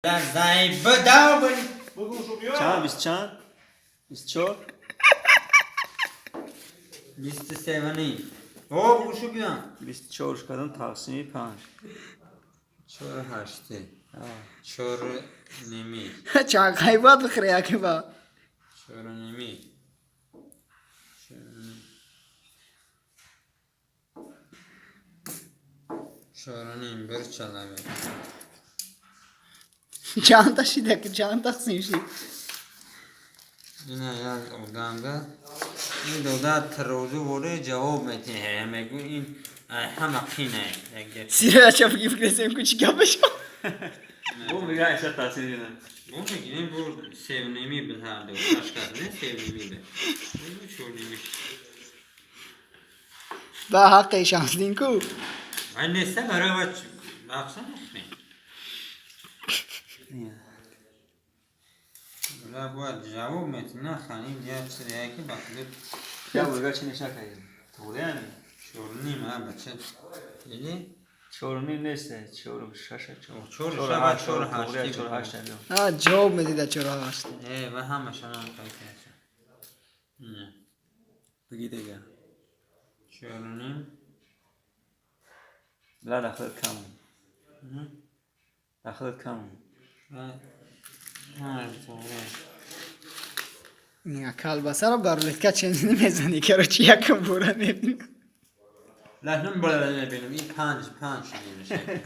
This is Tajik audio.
Зайб. Чанд, бист чанд? 24? 23 ним. О, бугӯ биён. 24 кардам, тақсими панҷ. Чору ҳашти. Чору ними. Чанд қайбат бихӯре якиба. Чору ними. Чору ним. Чору ним, бир человек. Чанд та шида, чанд тақсим шид? Ина як одамда ин дода тарозу воре ҷавоб метиҳе, мегӯ, ин ҳама қине як гап. Сирача бигӣ, фикресем ку, чӣ гапашо. Бо мега айша таъсир кунад. Бо мегирем, бо севними бил, ҳарду шашкас не, севними бил, бу чорними. Ба ҳаққи Шамсиддин ку. Вай неста, барои ва бахша нахме. Ла, бояд ҷавоб метиҳ, нахан, ин як чизе ки ба худо. Як бурга чи неш накардем. Туғри ами? Чорним, а бача, диди? Чору ним нест, чору шаша, чор. Чору шаба, чору ҳашти. Чору ҳашт биё. А ҷавоб медида чору ҳашт. Э, ва ҳамашонам қайкаша. Биги дига. 4 ним. Ла, дахлат кам. Дахлат кам. Ҳамаш туғри. Колбасаро ба рулетка чен мезанӣ, короче, якум бора мебинам. Лаҳнум бола мебинам, ин панҷ панҷ шуди мешавад.